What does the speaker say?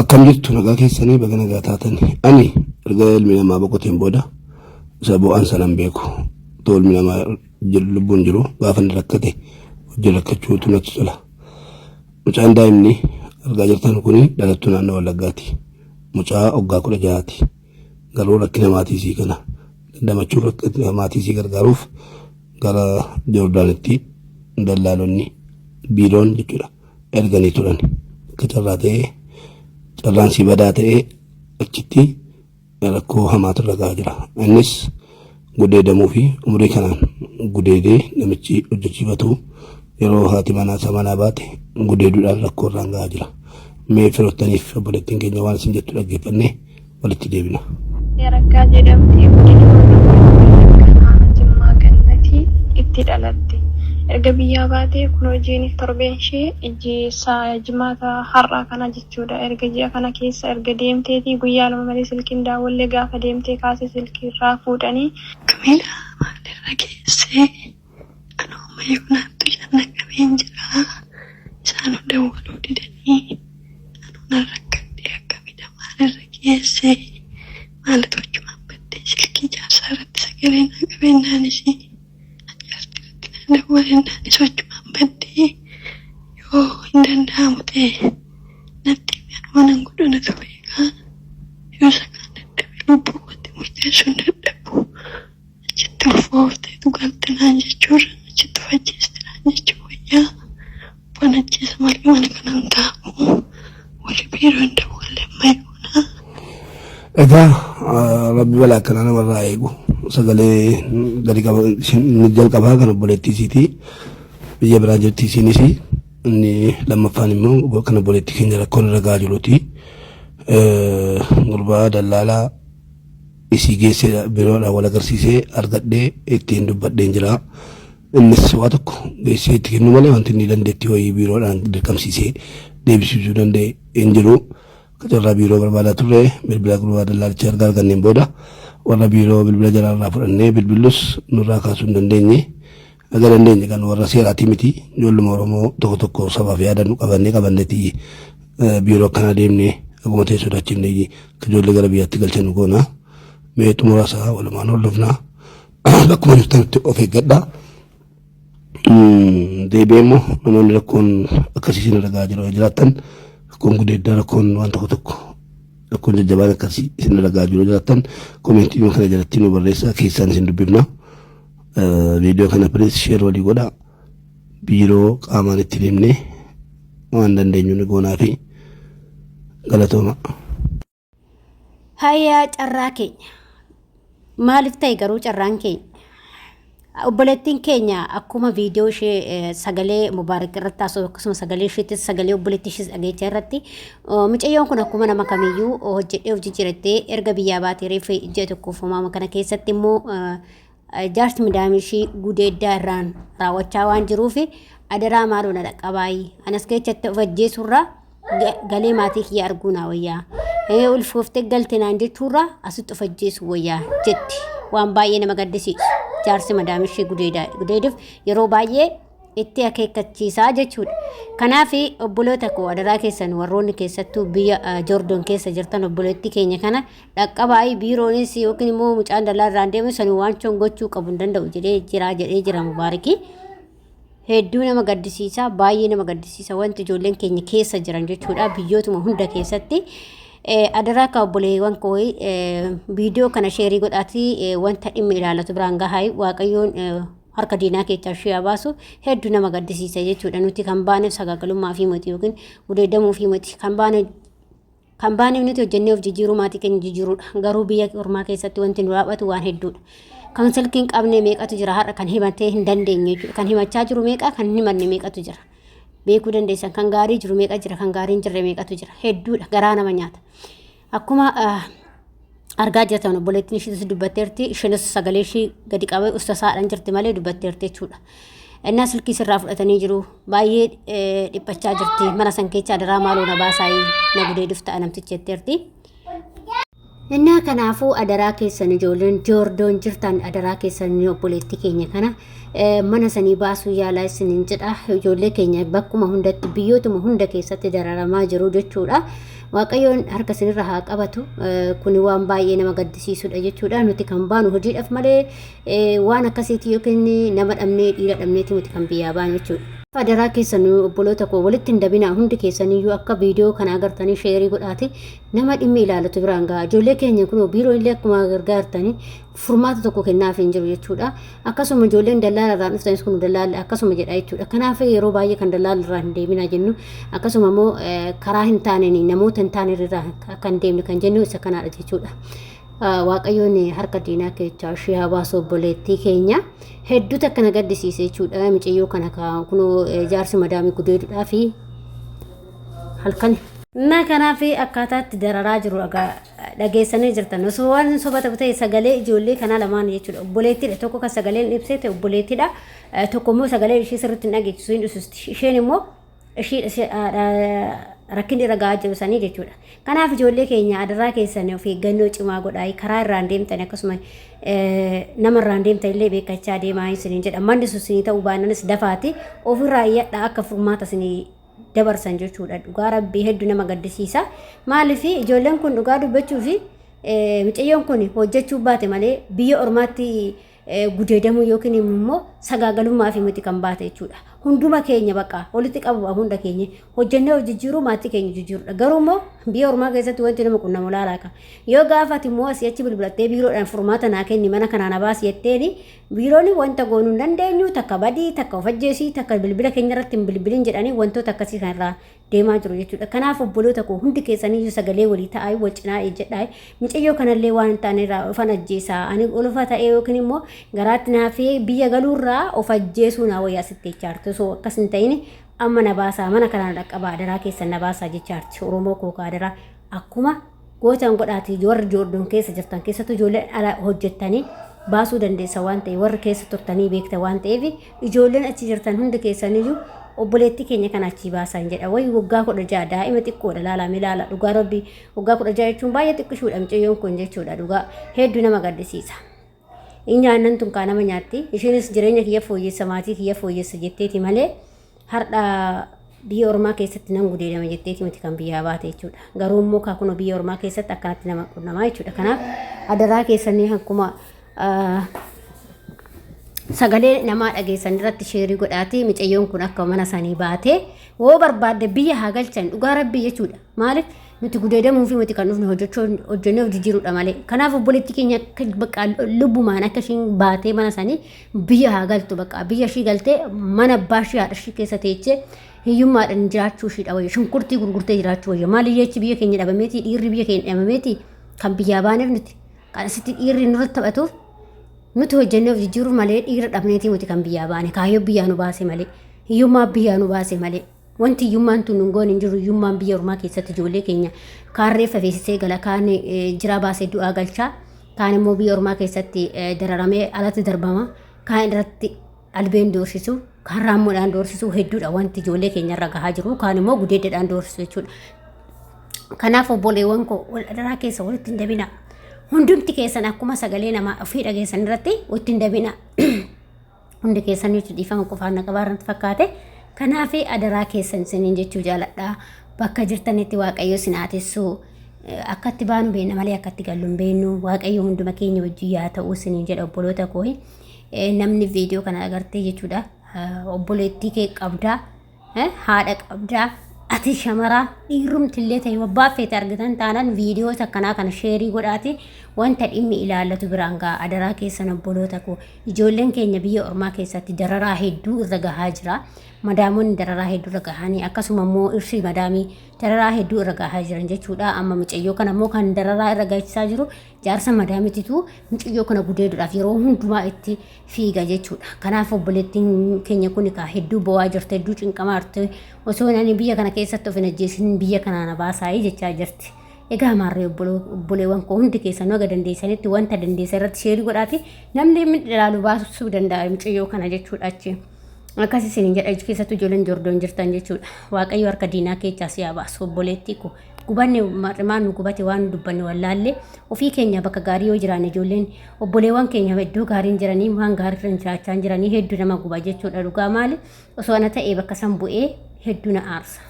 Akkam jirtu nagaa keessanii baga nagaa taatan. Ani erga ilmi namaa boqoteen booda isa bu'aan sana hin beeku. Otoo ilmi namaa lubbuun jiru gaafa inni rakkate hojii rakkachuutu natti tola. Mucaan daa'imni argaa jirtan kuni dhalattuu naannoo Wallaggaati. Mucaa waggaa 16ti. Garuu rakkina maatii isii kana dandamachuuf rakkina maatii isii gargaaruuf gara Joordaanitti dallaalonni biiroon jechuudha erganii turan. Akka carraa ta'ee carraan sii badaa ta'ee achitti rakkoo hamaatu irra gahaa jira. Innis gudeedamuu fi umurii kanaan gudeedee namichi hojjechiifatu yeroo haati manaa isaa manaa baate gudeeduudhaan rakkoo irraan gahaa jira. Mee firoottaniif obboleettiin keenya waan isin jettu dhaggeeffannee walitti deebina. Raggaa jedhamti godina Horroo Wallaggaa aanaa Jimmaa Gannatii itti dhalatte. Erga biyyaa baatee kunoo ji'iniif torbeen ishee jimaata har'aa kana jechuudha. Erga ji'a kana keessa erga deemteetii guyyaa 2 malee silkii hin daawwallee gaafa deemtee kaasee silkii irraa fuudhanii. Kamila maalirra geesse anoo amma yoonaattu isaan dhaqqabeen jira isaanuu dawwaluu didanii anuu nan rakkadhe akkamidha maalirra geesse maalitu achumaan baddee silkii jaarsaa irratti sagalee naa qabennaanis jaartii irratti naa dawwalennaanis achumaan baddee yoo hin danda'amu ta'e natti himi ani waanan godhu natu beeka yoo isa kaan dadhabe lubbuu kootti murteessuu hin dadhabu achitti ulfoofteetu galte naan jechuurra achitti of ajjeeste naan jechuu wayyaa waan ajjeesa malee mana kana hin taa'u warri biiroo hin dawwalle amma yoona. Egaa rabbi balaa akkanaa namarraa eegu sagalee gadi qaba inni jalqabaa kan obboleettii isiiti biyya biraa jirti isiinis inni lammaffaan immoo kan obboleettii keenya rakkoon irra gahaa jiruuti. Gurbaa dallaalaa isii geessee biroodhaan wal agarsiisee argadhee ittiin dubbadheen jira. Innis waa tokko geessee itti kennuu malee wanti inni dandeettii wayii biiroodhaan dirqamsiisee deebisiisuu danda'e hin jiru. Akka carraa biiroo barbaadaa turre bilbila gurbaa dallaalichaa erga arganneen booda warra biiroo bilbila jaraarraa fudhannee bilbillus nurraa kaasuu hin dandeenye. Haga dandeenye kan warra seeraatii miti ijoolluma Oromoo tokko tokko sabaaf yaadannu qabannee qabanneeti biiroo akkanaa deemnee haguma ta'e sodaachifnee akka ijoollee gara biyyaatti galchanu goona. Mee xumura isaa walumaan hordofna. Bakkuma jirtanitti of eeggadhaa. Deebi'ee immoo namoonni rakkoon akkasii isin irra gahaa jiru yoo jiraattan rakkoon gudeeddaa rakkoon waan tokko tokko rakkoon jajjabaan akkasii isin irra gahaa jiru yoo jiraattan koomentiiwwan kana jalatti nu barreessaa keessaan isin dubbifna. Viidiyoo kana please share walii godhaa. Biiroo qaamaan itti deemnee waan dandeenyu ni goonaa fi galatooma. Hayyaa carraa keenya. Maaliif ta'e garuu carraan keenya? Obboleettiin keenya akkuma viidiyoo ishee sagalee Mubaarak irratti haasa'u akkasuma sagalee isheettis sagalee obboleettii ishees dhageechaa irratti mucayyoon kun akkuma nama kamiyyuu hojjedhee of jijjiirattee erga biyyaa baatee reefu ji'a tokkoof homaama kana keessatti immoo jaarsi midaamii ishii gudeeddaa irraan raawwachaa waan jiruuf adaraa maaloo na dhaqqabaayi anas keessatti of ajjeesurraa galee maatii kiyya arguu naa wayyaa ulfooftee galte naan jechuurraa asitti of ajjeesu wayyaa jetti waan baay'ee nama gaddisiisu jaarsi madaamii ishii gudeeduuf yeroo baay'ee itti akeekkachiisaa jechuudha. Kanaaf obboloota koo adaraa keessan warroonni keessattuu biyya Joordon keessa jirtan obboleettii keenya kana dhaqqabaayi biiroonis yookiin immoo mucaan dallaa irraan deemu san waan gochuu qabu hin danda'u jedhee jira jedhee jira Mubaariki. Hedduu nama gaddisiisa baay'ee nama gaddisiisa wanti ijoolleen keenya keessa jiran jechuudha biyyootuma hunda keessatti. Adaraa akka obboleewwan koo viidiyoo kana sheerii godhaatii wanta dhimmi ilaallatu biraan gahaa waaqayyoon harka diinaa keessaa ishee haa baasu hedduu nama gaddisiisa jechuudha nuti kan baaneef sagaagalummaa fi miti yookiin gudeedamuu fi miti kan baane kan baaneef nuti hojjennee of jijjiiruu maatii keenya jijjiiruudha garuu biyya ormaa keessatti wanti nu raawwatu waan hedduudha kan silkii hin qabne meeqatu jira har'a kan himatee hin dandeenye jechuudha kan himachaa jiru meeqa kan hin himanne meeqatu jira beekuu dandeessan kan gaarii jiru meeqa jira kan gaarii hin jirre meeqatu jira hedduudha garaa nama nyaata akkuma argaa jirtan obboleettiin ishiitis dubbatteerti isheenis sagalee ishii gadi qabee ustasaadhaan jirti malee dubbatteerti jechuudha. Innaa silkii sirraa fudhatanii jiru baay'ee dhiphachaa jirti mana san keessa adaraa maaloo na baasaayii na gudeeduuf ta'a namtichi jetteerti. Innaa kanaafuu adaraa keessan ijoolleen joordoon jirtan adaraa keessan obboleettii keenya kana mana sanii baasuu yaalaa isiniin jedha ijoollee keenya bakkuma hundatti biyyootuma hunda keessatti dararamaa jiru jechuudha. Waaqayyoon harka isinirra haa qabatu. Kuni waan baay'ee nama gaddisiisudha jechuudha. Nuti kan baanu hojiidhaaf malee waan akkasiiti yookiin nama dhabnee dhiira dhabneeti miti kan biyyaa baanu jechuudha. Adaraa keessan obboloota koo walitti hin dabinaa hundi keessaniyyuu akka viidiyoo kana agartanii sheerii godhaati nama dhimmi ilaalatu biraan ga'a. Ijoollee keenya kun biiroo illee akkuma gargaartanii furmaata tokko kennaaf hin jiru jechuudha. Akkasuma ijoolleen dallaala irraa dhuftanis kun dallaalli akkasuma jedha jechuudha. Kanaaf yeroo baay'ee kan dallaala irraa hin deeminaa jennu akkasuma immoo karaa hin taaneen namoota hin taane irraa akka hin deemne kan jennu isa kanaadha jechuudha. Waaqayyoon harka diinaa keessaa ishee haa baasu obboleettii keenya. Hedduutu akkana gaddisiise jechuudha. Mucayyoo kana kunoo jaarsi madaamii gudeeduudhaa fi halkan. Na kanaaf akkaataa itti dararaa jiru dhageessanii jirtan. Osoo waan soba ta'u ta'e sagalee ijoollee kanaa lamaan jechuudha. Obboleettiidha. Tokko kan sagaleen ibsee ta'e obboleettiidha. Tokko immoo sagalee ishee sirriitti hin dhageessisu hin dhususti. Isheen immoo ishee rakkinni irra gahaa jiru sanii jechuudha. Kanaaf ijoollee keenya adaraa keessan of eeggannoo cimaa godhaa karaa irraan deemtan akkasuma nama irraan deemtan illee beekkachaa deemaa isiniin jedha. Manni sun isinii ta'uu baannanis dafaati ofirraa iyyadhaa akka furmaata isinii dabarsan jechuudha. Dhugaa rabbii hedduu nama gaddisiisa. Maaliif ijoolleen kun dhugaa dubbachuu fi mucayyoon kun hojjechuu baate malee biyya ormaatti gudeedamuu yookiin immoo sagaagalummaa fi miti kan baate jechuudha. Hunduma keenya bakka walitti qabu hunda keenya hojjennee hojijjiiruu maatii keenya jijjiirudha. Garuu immoo biyya ormaa keessatti wanti nama qunnamu laalaa qaba. Yoo gaafati immoo asii achi bilbilattee biiroodhaan furmaata naa kenni mana kanaa na baasi jetteeni biiroon wanta goonuu hin dandeenyu takka badii takka of ajjeesii takka bilbila keenya irratti hin bilbilin jedhanii wantoota akkasii kanarraa deemaa jiru jechuudha. Kanaaf obboloota koo hundi keessaniyyuu sagalee walii ta'aa wal cinaa ejjedhaa. Mucayyoo kanallee waan hin taane irraa ofan ajjeesaa. Ani ulfa ta'ee yookiin immoo garaatti naafee biyya galuurraa of ajjeesuu naa wayyaa sitti jechaarti. Osoo akkas hin ta'in amma na baasaa mana kanaa na dhaqqabaa adaraa keessan na baasaa jechaarti. Oromoo koo kaadaraa akkuma gootan godhaati warri Joordoon keessa jirtan keessattuu ijoollee ala hojjettanii baasuu dandeessa waan ta'eef warri keessa turtanii beekta waan ta'eef ijoolleen achi jirtan hundi keessaniyyuu obboleettii keenya kana achii baasan jedha. Wayi waggaa 16 daa'ima xiqqoodha laalaa mee laala dhugaa rabbii waggaa 16 jechuun baay'ee xiqqishuudha mucayyoon kun jechuudha dhugaa hedduu nama gaddisiisa. In nyaannan tun kaa nama nyaatti isheenis jireenya kiyya fooyyessa maatii kiyya fooyyessa jetteeti malee har'a biyya ormaa keessatti nan gudeedama jetteeti miti kan biyyaa baate jechuudha. Garuu immoo kaa kunoo biyya ormaa keessatti akkanatti nama qunnamaa jechuudha. Kanaaf adaraa keessanii akkuma sagalee namaa dhageessan irratti sheerii godhaati micayyoon kun akka mana sanii baatee woo barbaadde biyya haa galchan dhugaa rabbii jechuudha. Maaliif nuti gudeedamuu fi miti kan dhufne hojjechuu hojjennee of jijjiiruudha malee. Kanaaf obboleetti keenya akka bakka lubbumaan akka ishiin baatee mana sanii biyya haa galtu bakka biyya ishii galtee mana abbaa ishii haadha ishii keessa teechee hiyyummaadhaan jiraachuu ishiidha wayya shunkurtii gurgurtee jiraachuu wayya maal hiyyeechi biyya keenya dhabameeti dhiirri biyya keenya dhabameeti kan biyyaa baaneef nuti kan asitti dhiirri nurratti taphatuuf nuti hojjennee of jijjiiruu malee dhiira dhabneetii miti kan biyyaa baane kaayyoo biyyaa nu baase malee hiyyummaa biyyaa nu baase malee wanti hiyyummaan tun nun goone hin jiru hiyyummaan biyya ormaa keessatti ijoollee keenya kaan reeffa feesisee gala kaan jiraa baasee du'aa galchaa kaan immoo biyya ormaa keessatti dararamee alatti darbama kaan irratti albeen doorsisu kaan raammoodhaan doorsisu hedduudha wanti ijoollee keenya irra gahaa jiru kaan immoo gudeedadhaan doorsisu jechuudha. Kanaaf obboleewwan koo wal adaraa keessa walitti hin dabinaa. Hundumti keessan akkuma sagalee namaa ofii dhageessan irratti walitti hin dabinaa. Hundi keessan nuti dhiifama qofaan na qabaarratti fakkaate. Kanaaf adaraa keessan isiniin jechuu jaaladha. Bakka jirtanitti Waaqayyo isin haa tissu. Akkatti baanu beekna malee akkatti gallu hin beeknu. Waaqayyo hunduma keenya wajjin yaa ta'u isiniin jedha obboloota koo. Namni viidiyoo kana agartee jechuudha. Obboleettii kee qabdaa. Haadha qabdaa. Ati shamaraa dhiirumti illee ta'e abbaa feete argitan taanaan viidiyoo akkanaa kana sheerii godhaati wanta dhimmi ilaallatu biraan ga'a adaraa keessan obboloota koo ijoolleen keenya biyya ormaa keessatti dararaa hedduu irra gahaa jira madaamonni dararaa hedduu irra gahanii akkasuma immoo irsi madaamii dararaa hedduu irra gahaa jiran jechuudha amma mucayyoo kana immoo kan dararaa irra gahisaa jiru jaarsa madaamititu mucayyoo kana gudeeduudhaaf yeroo hundumaa itti fiiga jechuudha. Kanaaf obboleettiin keenya kun egaa hedduu bo'aa jirti, hedduu cinqamaa jirti. Osoo ani biyya kana keessatti of hin ajjeesin biyya kanaa na baasaayii jechaa jirti. Egaa maarree obboleewwan koo hundi keessanuu haga dandeessanitti wanta dandeessan irratti sheerii godhaati namni ilaalu baasuu danda'a mucayyoo kana jechuudha achi. Akkas isiniin jedha keessattuu ijoolleen Joordoon jirtan jechuudha. Waaqayyo harka diinaa keessaa si haa baasu obboleettii koo. Gubanne mar'imaan nu gubate waan nu dubbanne wallaalle ofii keenya bakka gaarii yoo jiraanne ijoolleen obboleewwan keenya iddoo gaariin jiranii waan gaarii irra jiraachaa jiranii hedduu nama guba jechuudha dhugaa maali osoo ana ta'ee bakka san bu'ee hedduu na aarsa.